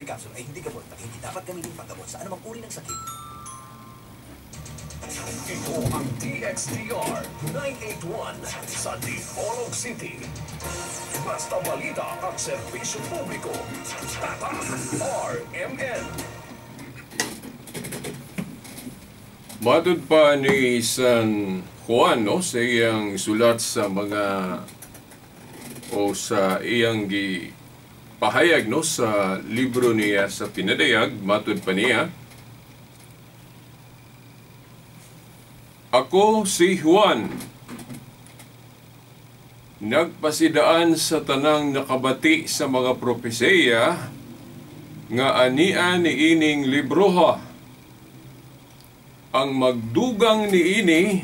Capsule ay hindi gamot at hindi dapat gamitin panggamot sa anumang uri ng sakit. Ito ang DXDR 981 sa Dipolog City. Basta balita at serbisyo publiko. Tatak RMN. Matud pa ni San Juan, no, sa iyang sulat sa mga o sa iyang gipahayag, no, sa libro niya sa Pinadayag, matud pa niya, "Ako si Juan, nagpasidaan sa tanang nakabati sa mga propesiya nga ania niining libroha. Ang magdugang niini,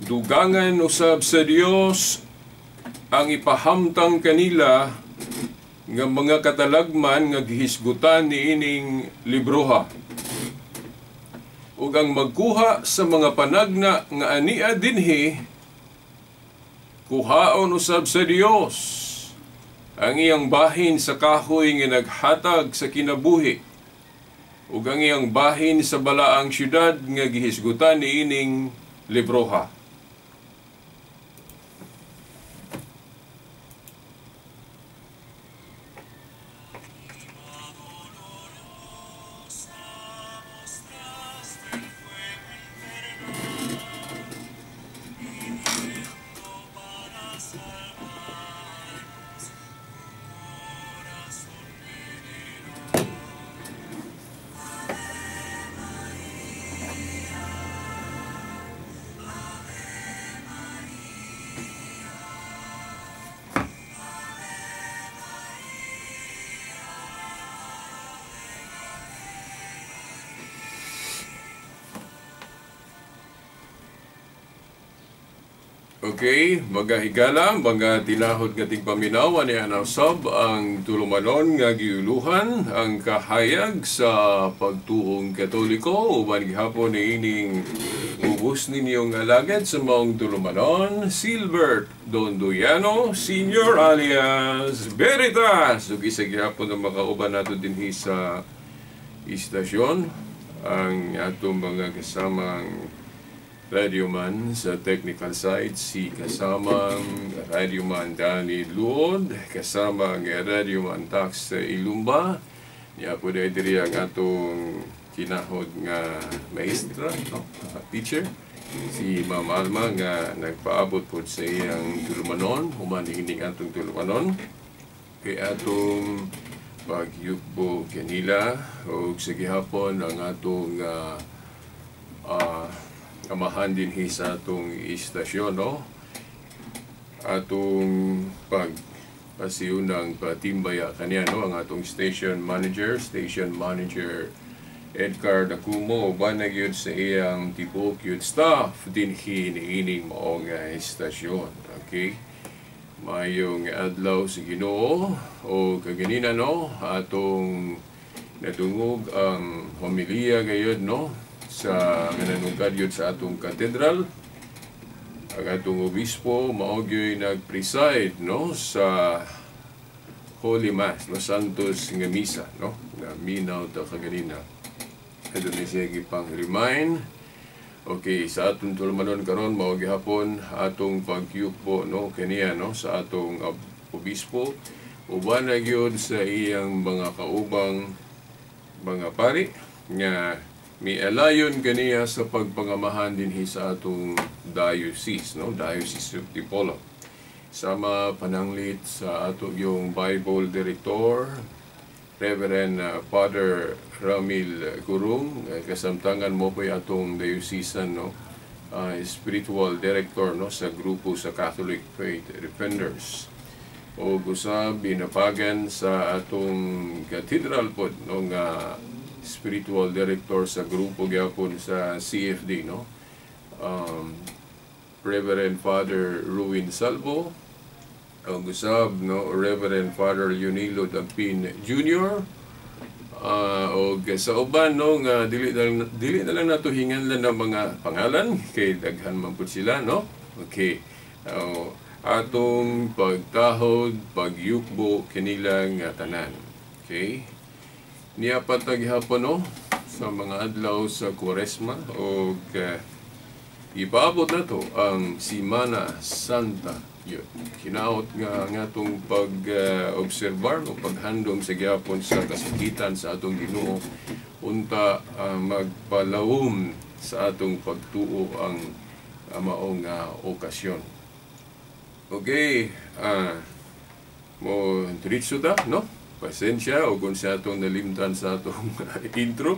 dugangan usab sa Dios ang ipahamtang kanila nga mga katalagman nga gihisgutan niining libroha. Ug ang magkuha sa mga panagna nga ania dinhi, kuhaon usab sa Dios ang iyang bahin sa kahoy nga naghatag sa kinabuhi, ug ang iyang bahin sa balaang syudad nga gihisgutan niining libroha." Okay, mga higala, mga tinahod nga tigpaminaw, ani anasab ang tulumanon nga giuluhan ang kahayag sa pagtuong Katoliko uban gihapon niining ubos ninyong alagad sa maong tulumanon, Silbert Dondoyano Senior alias Veritas. Ug isa gihapon ang makauban nato dinhi sa istasyon ang atong mga kasamang radioman sa technical side, si kasamang radioman Danny Luod, kasamang radioman Tax Ilumba. Niya po diri ang atong kinahod nga maestra, no? Teacher, si Ma'am Alma nga nagpaabot po sa iyang tulumanon, human ining atong tulumanon kay atong pagyugbo kanila. Og sa gihapon ang atong amahan dinhi sa atong istasyon, no? Atong pagpasiyunang patimbaya kaniya, no? Ang atong station manager Edgar Dacumo, uban na gyud sa iyang tibuok gyud staff dinhi niining maong istasyon. Okay, mayong adlaw sa Ginoo. O kaganina, no, atong natungog ang homilya gayud, no, sa nanungkad yun sa atong katedral. Ang atong obispo mao gyoy nag-preside, no, sa Holy Mass, no, Santos nga misa, no, na minaw ta kaganina. Adto ni siya gipang remind. Okay, sa atong tulumanon karon mao gihapon atong pagyukbo, no, kaniya, no, sa atong obispo uban na gyud sa iyang mga kaubang mga pari nga mialayon kaniya sa pagpangamahan dinhi sa atong diocese, no, Diocese of Dipolog. Sama pananglit sa ato yung Bible Director, Reverend Father Ramil Gurung, kasamtangan mo po'y atong diocesan, no, spiritual director, no, sa grupo sa Catholic Faith Defenders. O usab binapagan sa atong cathedral pod, no, nga spiritual director sa grupo gyapon sa CFD, no, Reverend Father Ruin Salvo, ang usab, no, Reverend Father Leonilo Dampin Jr., og sa uban, no, nga dili na lang nato hinganlan ng mga pangalan kay daghan man pud sila, no. Okay, atong pagtahod, pagyukbo kanilang tanan. Okay. Niya pa gihapon, no, sa mga adlaw sa Kuwaresma o ipaabot na to ang Simana Santa yun. Hinaot nga nga atong pag-obserbar o paghandom sa gihapon sa kasakitan sa atong Ginoo unta magpalawom sa atong pagtuo ang maong okasyon. Okay, mo diretso ta, no? Pasensya o kung sa atong nalimtan sa atong intro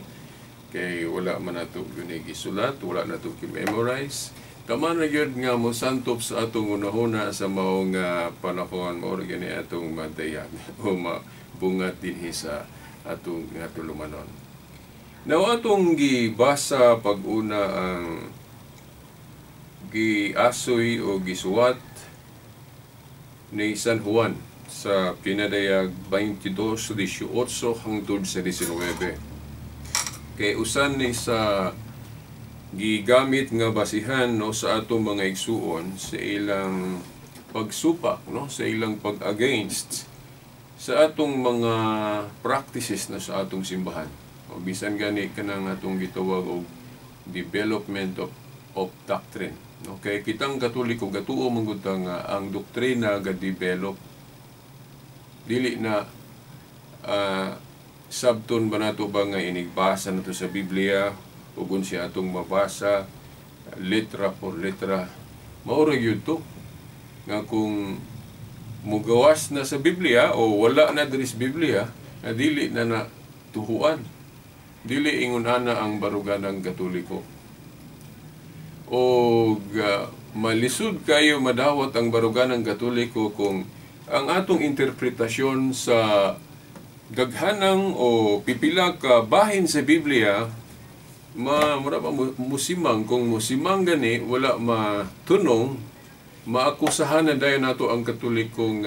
kay wala man nato gyud gisulat, wala nato gi-memorize. Taman na gyud nga mo santop sa atong unahuna sa maong panahon, mao ra gyud ni atong madayag o mabungat dinhi sa atong nga tulumanon. Now, atong gibasa pag-una ang giasoy o gisuwat ni San Juan sa pinadayag 22:18 hangtod sa 19. Kay usan ni sa gigamit nga basihan, no, sa atong mga igsuon sa ilang pagsupak, no, sa ilang pag-against sa atong mga practices na sa atong simbahan. O bisan gani kanang atong gitawag og development of doctrine. No, kay kitang Katoliko gatuo man gud ta nga ang doktrina ga-develop, dili na sabton ba nato ba nga inigbasa nato sa Biblia ug siya atong mabasa letra por letra. Mao ra gyud to nga kung mugawas na sa Biblia o wala na diri sa Biblia na dili na na tuhuan, dili ingon ana ang baruganang Katoliko. O malisod kayo madawat ang baruganang Katoliko kung ang atong interpretasyon sa daghanang o pipila ka bahin sa Biblia ma mura ba musimang. Kung musimang gani wala matunong, maakusahan na dayon nato ang Katolikong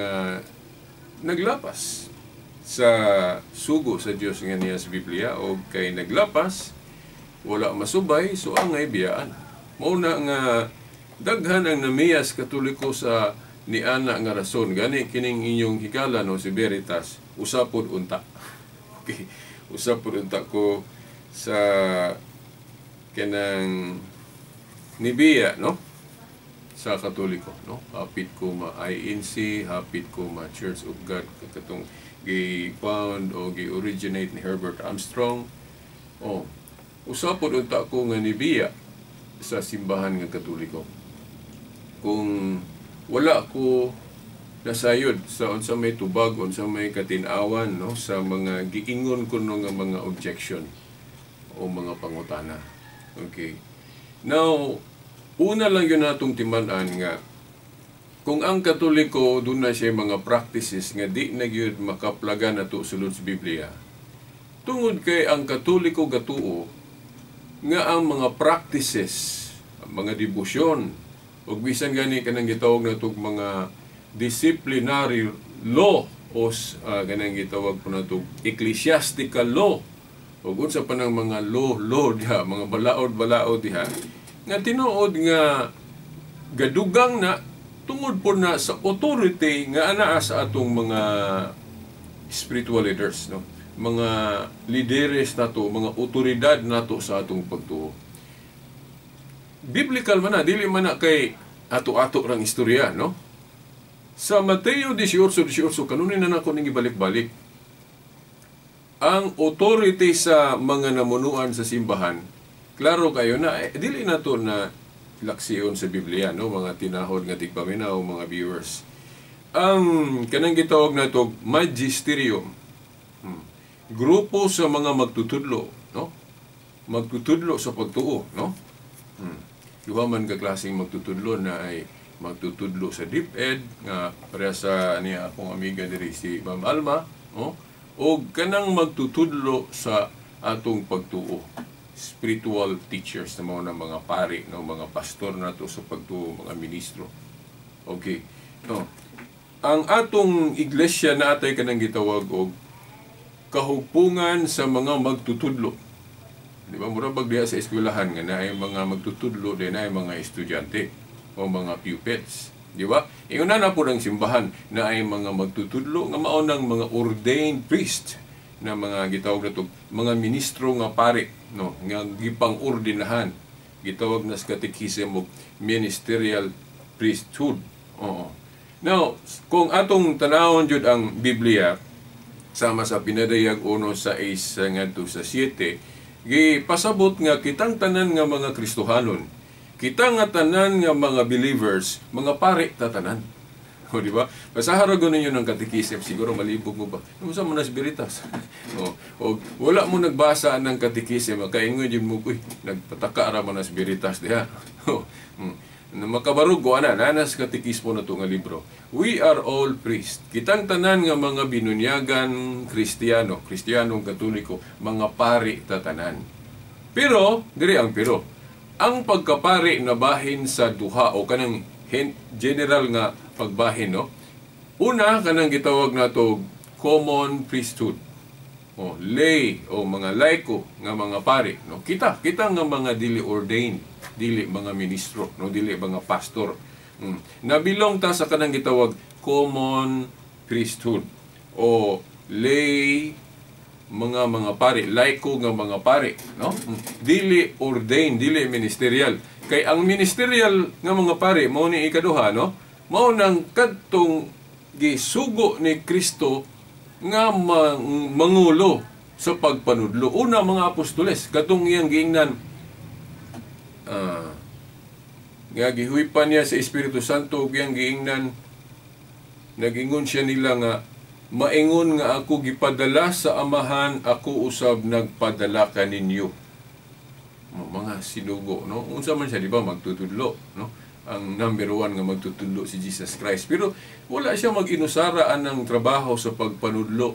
naglapas sa sugo sa Dios nga niya sa Biblia, o kay naglapas, wala masubay, so angay biyaan. Mao na nga daghan ang namiyas Katoliko sa niana nga rason. Gani kining inyong higala, no, si Veritas, usapod unta. Okay, usapod unta ko sa kanang nibiya, no, sa Katoliko, no. Hapit ko ma INC, hapit ko ma Church of God katong gi-found o gi-originate ni Herbert Armstrong. Oh, usapod unta ko nga nibiya sa simbahan nga Katoliko kung wala ko nasayod sa unsa may tubag, unsa may katin-awan, no, sa mga giingon kuno nga mga objection o mga pangutana. Okay. Now, una lang yun natong timan-an nga kung ang Katoliko doon na siya mga practices nga di na gyud makaplagan nato sulod sa Biblia. Tungod kay ang Katoliko gatuo nga ang mga practices, ang mga debosyon, ug bisan gani kanang gitawag natog mga disciplinary law o kanang gitawag po natog ecclesiastical law ug unsa pa nang mga law law diha, mga balaod-balaod diha nga tinuod nga gadugang na tungod po na sa authority nga anaa sa atong mga spiritual leaders, no, mga lideres nato, mga otoridad nato sa atong pagtuo. Biblical man na, dili man na kay ato-ato rang istorya, no? Sa Mateo 18:18, kanunay na nako ning ibalik-balik. Ang authority sa mga namunuan sa simbahan, klaro kayo na, dili na to na laksiyon sa Biblia, no, mga tinahod nga tigpaminaw, mga viewers. Ang kanang gitawag nato magisterium. Grupo sa mga magtutudlo, no? Magtutudlo sa pagtuo, no? Duha man ka klaseng magtutudlo na ay magtutudlo sa DepEd nga pareha sa niya akong amiga diri si Ma'am Alma, no? O kanang magtutudlo sa atong pagtuo, spiritual teachers na mga mga pari, no, mga pastor nato sa pagtuo, mga ministro. Okay. No. Ang atong iglesia na atay kanang gitawag og kahugpungan sa mga magtutudlo. Di ba mura bag diha sa eskwelahan nga naay mga magtutudlo din naay mga estudyante o mga pupils. Di ba? Ingon na po ng simbahan na ay mga magtutudlo nga mao ng mga ordained priest. na mga gitawag nato mga ministro nga pari, no, nga gipang-ordinahan, gitawag na sa katekism og ministerial priesthood. Oo. Now, kung atong tanawon jud ang Biblia sama sa Pinadayag 1:6 ngadto sa 7, gipasabot nga kitang tanan nga mga Kristohanon, kita nga tanan nga mga believers, mga pari tatanan. O, di ba? Basahan ra ninyo ng katekism, siguro malibog mo ba? Unsa man nas Veritas? O, o wala mo nagbasa ng katekism, makaingon jud mo, uy, nagpataka ra man nas Veritas diha. O, Makabarog ko ana, nanas katekismo na to nga libro. We are all priests. Kitang tanan nga mga binunyagan Kristiyano, Kristiyanong Katoliko, mga pari tatanan. Pero, diri ang pero, ang pagkapari na bahin sa duha o kanang general nga pagbahin, no? Una, kanang gitawag nato common priesthood. O lay o mga laiko nga mga pari, no? Kita kita nga mga dili ordained, dili mga ministro, no, dili mga pastor. Nabilong ta sa kanang gitawag common priesthood o lay mga pari, laiko nga mga pari, no? Dili ordained, dili ministerial. Kay ang ministerial nga mga pari mao ni ikaduha, no? Mao nang kadtong gisugo ni Kristo nga mangulo sa pagpanudlo. Una, mga apostoles, katong iyang giingnan nga gihuipan niya sa Espiritu Santo ug iyang giingnan, nagingon siya nila nga maingon nga ako gipadala sa Amahan, ako usab nagpadala kaninyo. Mga sinugo, no? Unsa man siya, di ba, magtutudlo, no? Ang number one nga magtutudlo si Jesus Christ. Pero wala siya mag-inusara ang trabaho sa pagpanudlo,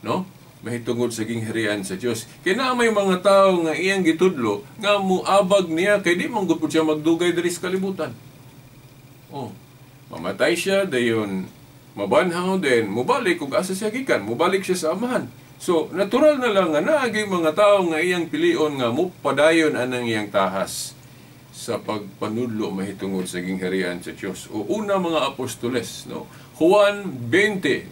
no? Mahitungod sa gingharian sa Dios. Kay naa may mga tawo nga iyang gitudlo nga muabag niya kay di man gud siya magdugay diri sa kalibutan. Oh, mamatay siya dayon mabanhaw din, mubalik kung asa siya gikan, mubalik siya sa Amahan. So, natural na lang nga naaging mga tao nga iyang pilion nga mupadayon anang iyang tahas sa pagpanudlo mahitungod sa gingharian sa Dios. O una, mga apostoles, no? Juan 20:19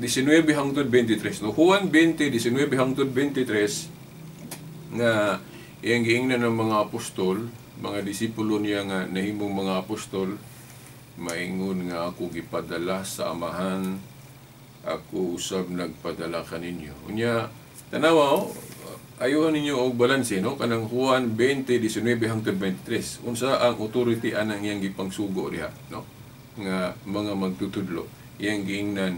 hangtod 23, no? Juan 20:19 hangtod 23 nga iyang giingnan ng mga apostol, mga disipulo niya nga nahimong mga apostol, maingon nga ako gipadala sa Amahan, ako usab nagpadala kaninyo. Unya, tanawa, oh, ayuhan ninyo og balanse, no? Kanang Juan 20:19 hangtod 23. Unsa ang authority anang iyang gipangsugo diha, no? Nga mga magtutudlo, iyang giingnan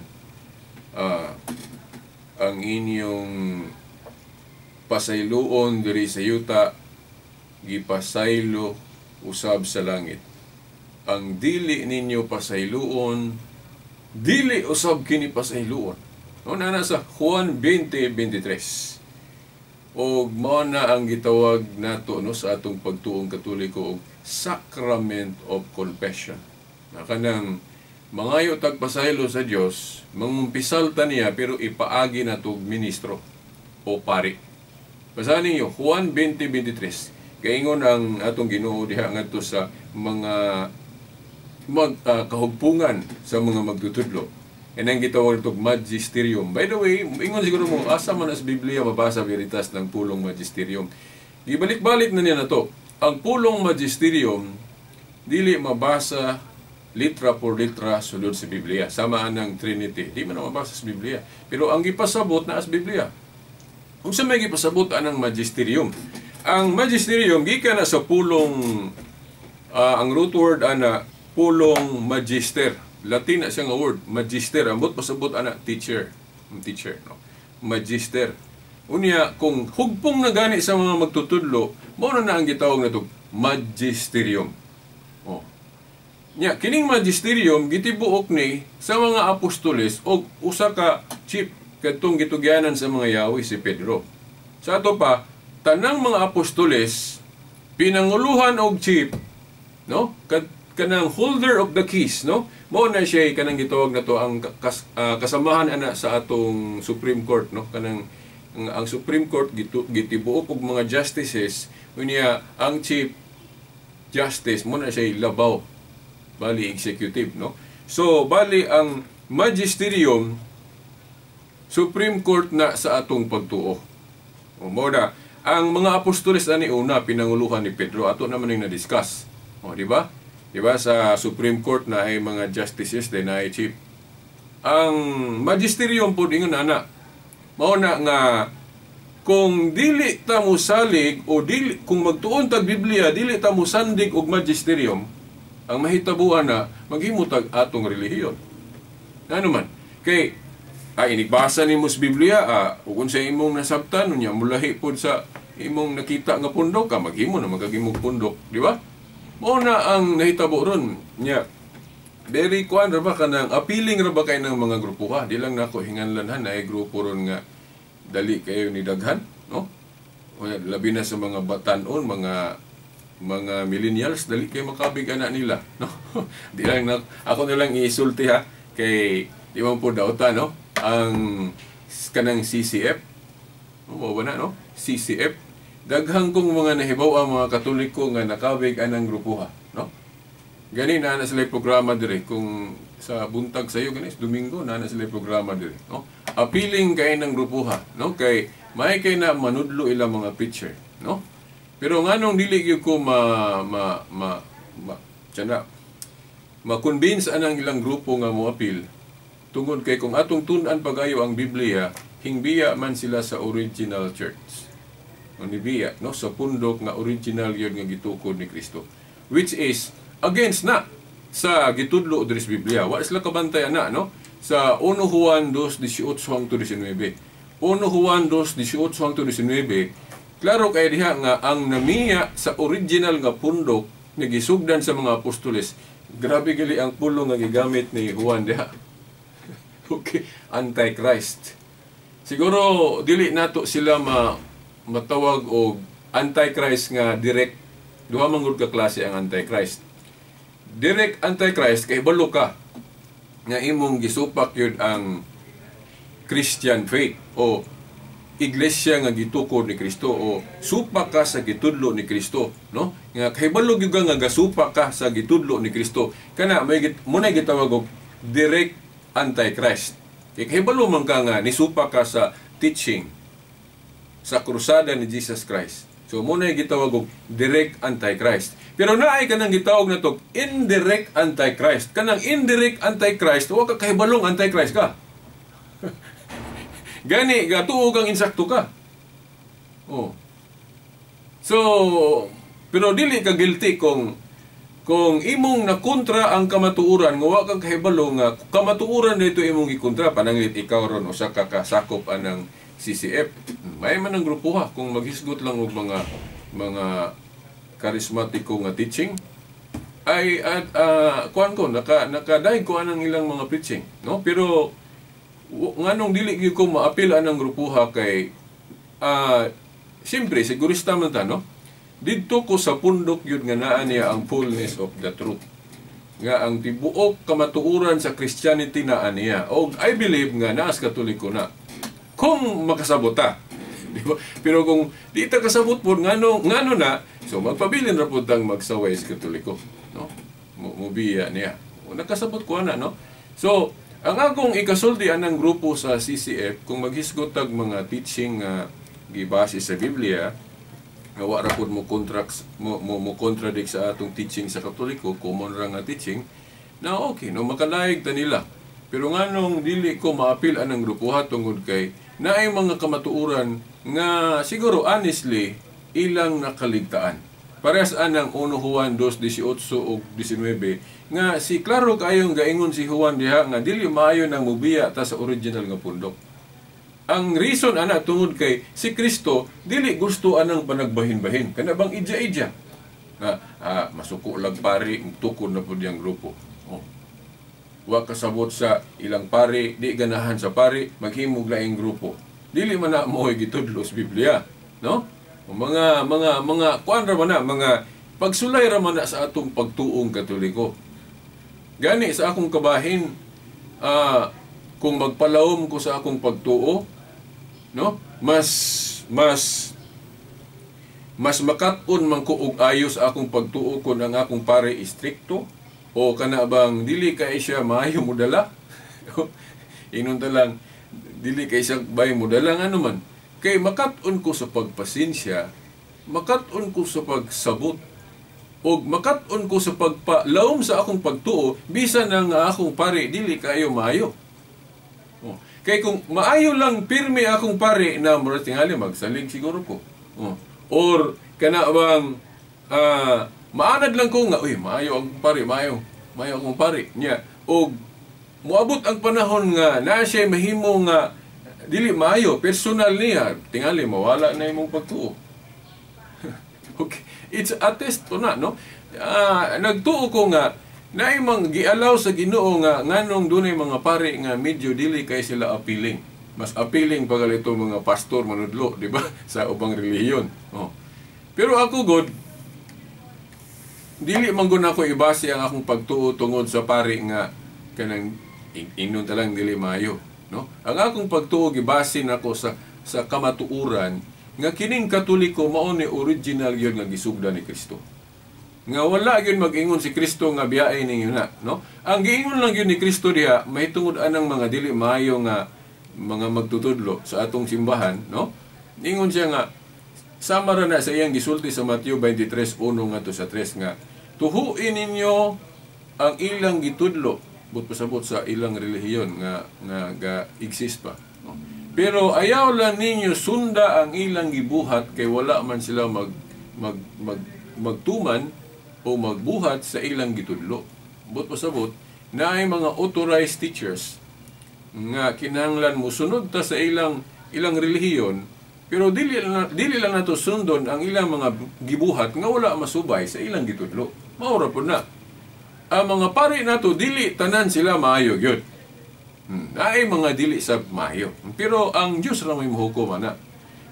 ang inyong pasayloon diri sa yuta gipasaylo usab sa langit. Ang dili ninyo pasayloon, dili usab kini pasayloon. No, nana sa Juan 20:23. Og mao na ang gitawag nato, no, sa atong pagtuong Katoliko og sacrament of confession. Na kanang mangayo tag pasaylo sa Dios, mangumpisal ta niya pero ipaagi nato og ministro o pari. Basahan ninyo Juan 20:23. Kaingon ang atong Ginoo diha ngadto sa mga kahugpungan sa mga magtutudlo. And ang gitawag itong magisterium. By the way, ingon siguro mo, asa man as Biblia mabasa Veritas ng pulong magisterium. Gibalik-balik na niya na to. Ang pulong magisterium, dili mabasa litra por litra sulod sa Biblia. Samaan ng Trinity. Di man na mabasa sa Biblia. Pero ang gipasabot na as Biblia. Kung sa may gipasabot anang magisterium. Ang magisterium, gikan na sa pulong, ang root word ana, pulong magister. Latin na siya nga word, magister. Ambot pasabot ana, teacher. Teacher, no? Magister. Unya, kung hugpong na gani sa mga magtutudlo, mao na na ang gitawag na to, magisterium. Oh. Nya, kining magisterium, gitibuok ni sa mga apostoles og usa ka chief kadtong gitugyanan sa mga yawi si Pedro. Sa ato pa, tanang mga apostoles pinanguluhan og chief, no? Kanang holder of the keys, no? Mao na siya kanang gitawag na to ang kasamahan ana sa atong Supreme Court, no? Kanang ang Supreme Court gitibuok og mga justices, unya ang chief justice mo na siya labaw, bali executive, no? So bali ang magisterium Supreme Court na sa atong pagtuo. O mo na ang mga apostoles ani una pinanguluhan ni Pedro, ato naman yung na-discuss. O, di ba? Di ba sa Supreme Court na ay mga justices din na ay chief. Ang magisterium po ingon ana. Mao na nga kung dili ta mosalig o dili, kung magtuon tag Biblia, dili ta mosandig og magisterium, ang mahitabuan na maghimo tag atong relihiyon. Ano man? Kay inigbasa nimo sa Biblia, ug unsa imong nasabtan unya mulahi pod sa imong nakita nga pundok, ka maghimo na magagimong pundok, di ba? Mao na ang nahitabo ron nya. Very kuan ra ba kanang appealing ra ba kay ng mga grupo ha? Di lang nako hinganlan ha, naay grupo ron nga dali kayo ni daghan, no? O, labi na sa mga batanon, mga millennials, dali kayo makabig ana nila, no? Di lang na, ako na lang isulti ha, kay di man po dauta, no? Ang kanang CCF, no, ba na, no? CCF, daghang kong mga nahibaw ang mga Katoliko nga nakabig anang grupo ha, no? Gani na na sila programa dire kung sa buntag sayo gani Domingo na na sila programa dire, no? Appealing kay ng grupo ha, no? Kay may kay na manudlo ilang mga preacher, no? Pero nganong dili gyud ko ma ma ma, ma tiyan ma-convince anang ilang grupo nga moapil tungod kay kung atong tun-an pagayo ang Biblia, hingbiya man sila sa original church. O nibiya, no, sa pundok nga original yun nga gitukod ni Kristo, which is against na sa gitudlo diri sa Biblia. Wa sila kabantay ana, no? Sa 1 Juan 2:18 hangtod 19. 1 Juan 2:18 hangtod 19, klaro kay diha nga ang namiya sa original nga pundok nga gisugdan sa mga apostoles. Grabe gali ang pulong nga gigamit ni Juan diha. Okay, Antichrist. Siguro dili nato sila matawag og Antichrist nga direct. Duha man gud ka klase ang Antichrist. Direct Antichrist kay balo ka nga imong gisupak yun ang Christian faith o iglesia nga gitukod ni Kristo o supak ka sa gitudlo ni Kristo, no? Nga kahibalo gyud ka nga gasupak ka sa gitudlo ni Kristo. Kana may muna gitawag og direct Antichrist. Kay kahibalo man ka nga nisupak ka sa teaching sa krusada ni Jesus Christ. So muna gitawag og direct Antichrist. Pero naay kanang gitawag na to indirect Antichrist. Kanang indirect Antichrist, wa ka kahibalong Antichrist ka. Gani gatuo kang insakto ka. Oh. So pero dili ka guilty kung imong nakontra ang kamatuoran nga wa kang kahibalo nga kamatuoran dito imong gikontra, pananglit ikaw ron usa ka kasakop anang CCF. May man ang grupo ha kung maghisgot lang og mga karismatiko nga teaching ay at kuan ko nakadaig ko anang ilang mga preaching, no? Pero nganong dili gyud ko maapil anang grupo ha kay siyempre sigurista man ta, no? Didto ko sa pundok gyud nga naa niya ang fullness of the truth. Nga ang tibuok kamatuoran sa Christianity naa niya. Og I believe nga naas Katoliko na. Kung makasabot ta. Di ba? Pero kung di ta kasabot po, ngano na, so magpabilin ra pud tang magsaway sa Katoliko, no? Mubiya niya. O, nakasabot ko ana, no? So, ang akong ikasulti anang grupo sa CCF, kung maghisgot tag mga teaching nga gibase sa Biblia, nga wa ra pud mo contracts mo contradict sa atong teaching sa Katoliko, common ra nga teaching, na okay, no, makalaig ta nila. Pero nganong dili ko maapil anang grupo ha tungod kay naay mga kamatuoran nga siguro honestly ilang nakaligtaan. Parehas anang 1 Juan 2:18 ug 19 nga si klaro kayong gaingon si Juan diha nga dili maayo nang mubiya ta sa original nga pundok. Ang reason ana tungod kay si Kristo dili gusto anang panagbahin-bahin kana bang idya-idya nga masuko lag pari tukod na pud yang grupo. Oh. Wa kasabot sa ilang pari, di ganahan sa pari, maghimog laing grupo. Dili man na mo'y gitudlo sa Biblia, no? Mga mga mga kuan ra man na, mga pagsulay ra man na sa atong pagtuong Katoliko. Gani sa akong kabahin, kung magpalawom ko sa akong pagtuo, no? Mas mas mas makat-on man ko og ayo sa akong pagtuo kun ang akong pare istrikto o kana bang dili kay siya maayo modala. Ingon ta lang Dili kay sakbay mo dala nga naman. Kay makat-on ko sa pagpasensya, makat-on ko sa pagsabot, og makat-on ko sa pagpalawom sa akong pagtuo, bisan ang akong pare dili kaayo maayo. Oh. Kay kung maayo lang pirmi akong pare na mura tingali magsalig siguro ko. Oh. Or kana bang maanad lang ko nga, uy, maayo ang pare, maayo. Maayo akong pare niya. Og moabot ang panahon nga na siya mahimo nga dili maayo, personal niya, tingali mawala na imong pagtuo. Okay. It's a test to na, no? Nagtuo ko nga naay mang gialaw sa Ginoo nga nganong dunay mga pare nga medyo dili kay sila appealing. Mas appealing pa ito mga pastor manudlo, di ba? Sa ubang relihiyon. Oh. Pero ako god, dili man gud ako ibase ang akong pagtuo tungod sa pare nga kanang ingnon ta lang dili maayo, no? Ang akong pagtuo gibase nako sa kamatuoran nga kining Katoliko mao ni original gyud nga gisugdan ni Kristo. Nga wala gyud mag-ingon si Kristo nga biyae ninyo na, no? Ang giingon lang gyud ni Kristo diha mahitungod anang mga dili maayo nga mga magtutudlo sa atong simbahan, no? Ingon siya nga sama ra na sa iyang gisulti sa Mateo 23:1 ngadto sa 3 nga tuhuin ninyo ang ilang gitudlo, but pasabot sa ilang relihiyon nga nga ga-exist pa, no? Pero ayaw lang ninyo sunda ang ilang gibuhat kay wala man sila mag mag mag magtuman o magbuhat sa ilang gitudlo. But pasabot naay mga authorized teachers nga kinahanglan mosunod ta sa ilang ilang relihiyon, pero dili lang nato sundon ang ilang mga gibuhat nga wala masubay sa ilang gitudlo. Mao ra pud na. Ang mga pari nato dili tanan sila maayo gyud. Naay mga dili sa maayo. Pero ang Dios ra may mohukom ana.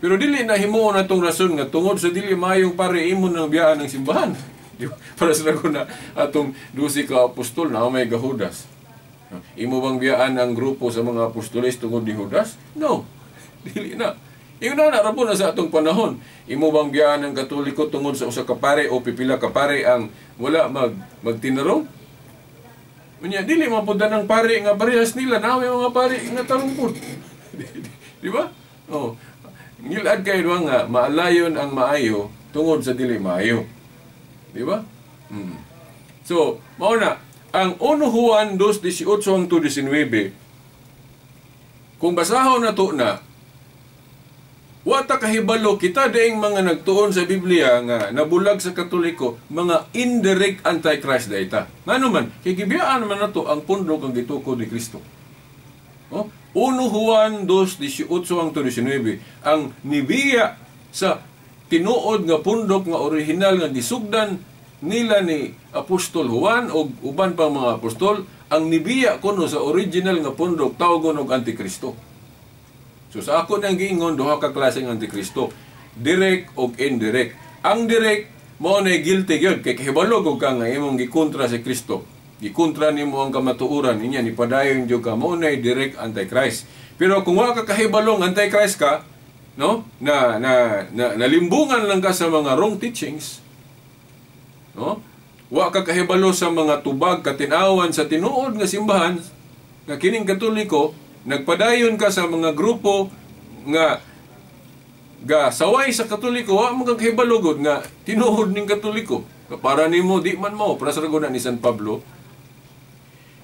Pero dili na himuon natong rason nga tungod sa dili maayong pare imo nang biyaan ng simbahan. Di ba? Para sa na atong 12 ka apostol na may gahudas. Imo bang biyaan ang grupo sa mga apostoles tungod ni Judas? No. Dili na. Ingon na ra po na sa atong panahon. Imo bang biyaan ang Katoliko tungod sa usa ka pare o pipila ka pare ang wala magtinarong? Unya dili man pud ng pare nga parehas nila, na may mga pare nga tarong pud. Di ba? Oh. Ngilad kayo nga maalayon ang maayo tungod sa dili maayo. Di ba? Mm. So, mao na ang 1 Juan 2:18-19, kung basahon na to na, wata kahibalo kita daing mga nagtuon sa Biblia nga nabulag sa Katoliko, mga indirect antichrist dayta. Ngano man, kay gibiyaan man nato ang pundok ang gitukod ni Kristo. Oh, 1 Juan 2:18-19, ang nibiya sa tinuod nga pundok nga orihinal nga gisugdan nila ni Apostol Juan og uban pang mga apostol, ang nibiya kuno sa original nga pundok tawgon og Antikristo. So sa ako nang giingon, duha ka klaseng Antikristo, direct og indirect. Ang direct mao na guilty gyud kay kahibalo og ka nga imong gikontra si Kristo. Gikontra nimo ang kamatuoran niya, nipadayon gyud ka, mao na direct antichrist. Pero kung wa ka kahibalong antichrist ka, no? Na na, na nalimbungan lang ka sa mga wrong teachings, no? Wa ka kahibalo sa mga tubag katinawan sa tinuod nga simbahan nga kining Katoliko, nagpadayon ka sa mga grupo nga ga saway sa Katoliko, wa man kang kahibalo gud nga tinuod ning Katoliko. Para nimo di man mao, para sa na ni San Pablo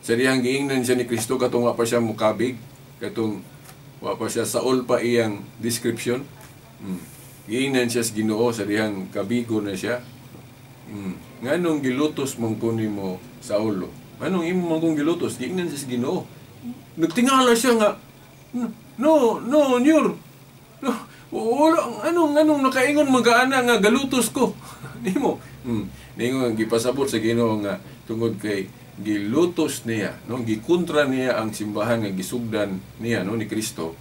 sa dihang giingnan siya ni Kristo katong wa pa siya mukabig, katong wa pa siya saol pa iyang description. Giingnan siya sa Ginoo sa dihang kabigo na siya. Nganong gilutos man ko nimo sa ulo? Anong imo man kong gilutos? Giingnan siya sa Ginoo. Nagtingala siya nga, no, no, Nyor. No, wala, anong nakaingon magaana nga galutos ko? Nimo. Ningon gipasabot sa Ginoo nga tungod kay gilutos niya, no, gikontra niya ang simbahan nga gisugdan niya, no, ni Kristo.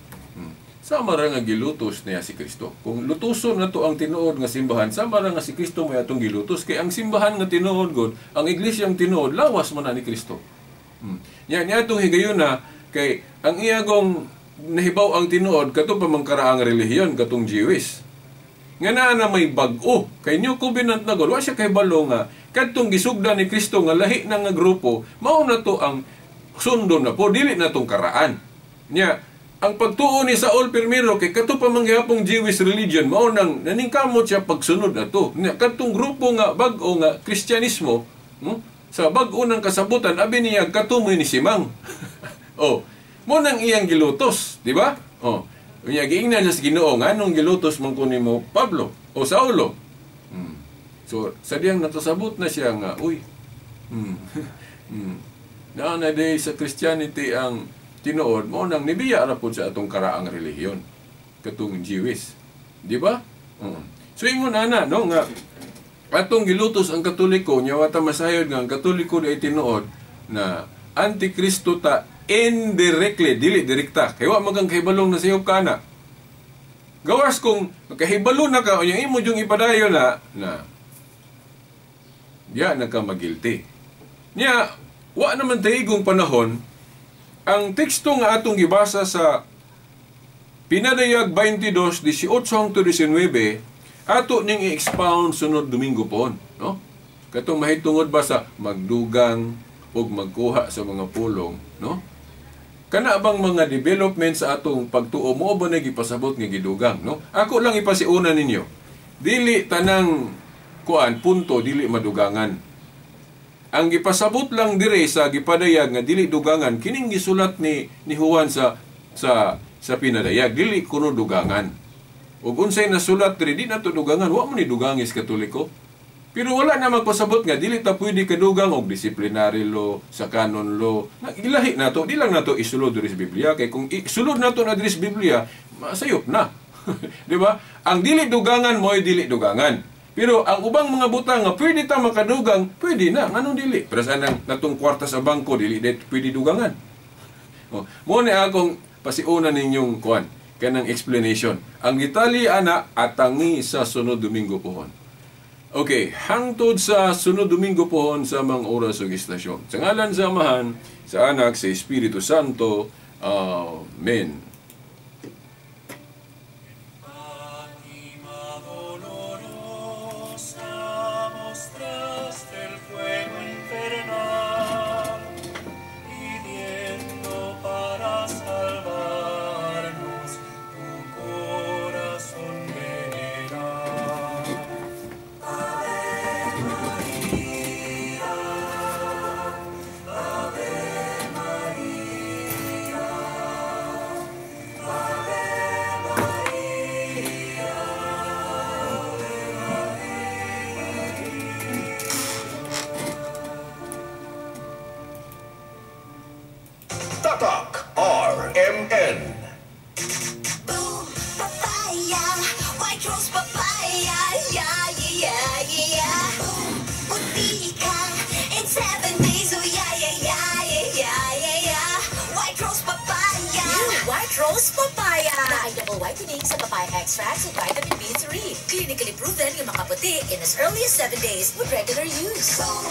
Sama ra nga gilutos niya si Kristo. Kung lutuson nato ang tinuod nga simbahan, sama ra nga si Kristo may atong gilutos kay ang simbahan nga tinuod god, ang iglesyang tinuod lawas man na ni Kristo. Nya niya atong higayuna kay ang iyagong nahibaw ang tinuod kato pa man karaang relihiyon katong Jewish. Nga naa na may bag-o kay New Covenant na god, wa siya kahibalo nga kadtong gisugdan ni Kristo nga lahi na nga grupo, mao na to ang sundon na po, dili na tong karaan. Nya Ang pagtuo ni Saul primero kay kato pa man gihapong Jewish religion, mao nang naningkamot siya pagsunod ato. Katong grupo nga bag-o nga Kristyanismo, sa bag-o ng kasabutan, abi niya katumoy ni Simang. Oh, mo nang iyang gilutos, di ba? Oh, unya giingnan siya sa Ginoo nganong gilutos man ko nimo Pablo o Saulo. So sa diyang nakasabot na siya nga, uy, naa na day sa Christianity ang tinuod, mo nang nibiya ra pud sa atong karaang relihiyon katong Jewish, di ba? So ingon ana, no, nga atong gilutos ang Katoliko, nya wa ta masayod nga ang Katoliko ay tinuod na antikristo ta indirectly, dili direkta, kay wa magang kahibalong na sayop kana. Gawas kung kahibalo na ka, unya imo jung ipadayon na na diya na ka magilty. Nya wa naman taigong panahon. Ang teksto nga atong gibasa sa Pinadayag 22:18-19 ato ning i-expound sunod Domingo poon, no? Katong mahitungod ba sa magdugang ug magkuha sa mga pulong, no? Kana bang mga development sa atong pagtuo mo ba na gipasabot nga gidugang, no? Ako lang ipasiuna ninyo. Dili tanang kuan punto dili madugangan. Ang gipasabot lang dire sa gipadayag nga dili dugangan kining gisulat ni Juan sa sa pinadayag, dili kuno dugangan. Ug unsay nasulat diri di nato dugangan, wa man ni dugangis Katoliko. Pero wala na magpasabot nga dili ta pwede kadugang og disciplinary law, sa canon law. Ilahi nato, di lang nato isulod diri sa Biblia kay kung isulod nato na diri sa Biblia, masayop na. Di ba? Ang dili dugangan mo'y dili dugangan. Pero ang ubang mga butang nga pwede ta makadugang, pwede na, nganong dili? Pero sa nang natong kwarta sa bangko, dili dito pwede dugangan. Oh, mo ni akong pasiuna ninyong kuan, kanang explanation. Ang detalye ana atangi sa sunod Domingo pohon. Okay, hangtod sa sunod Domingo pohon sa mga oras ug istasyon. Sa ngalan sa Amahan, sa Anak, sa Espiritu Santo. Amen. Tatak RMN. Boom, papaya, White Rose papaya, yeah, yeah, yeah. Boom, puti ka in 7 days, oh yeah, yeah, yeah, yeah, yeah, yeah. White Rose papaya. New White Rose papaya. Naay double whitening sa papaya extracts with vitamin B3. Clinically proven yung makaputi in as early as 7 days with regular use. Boom,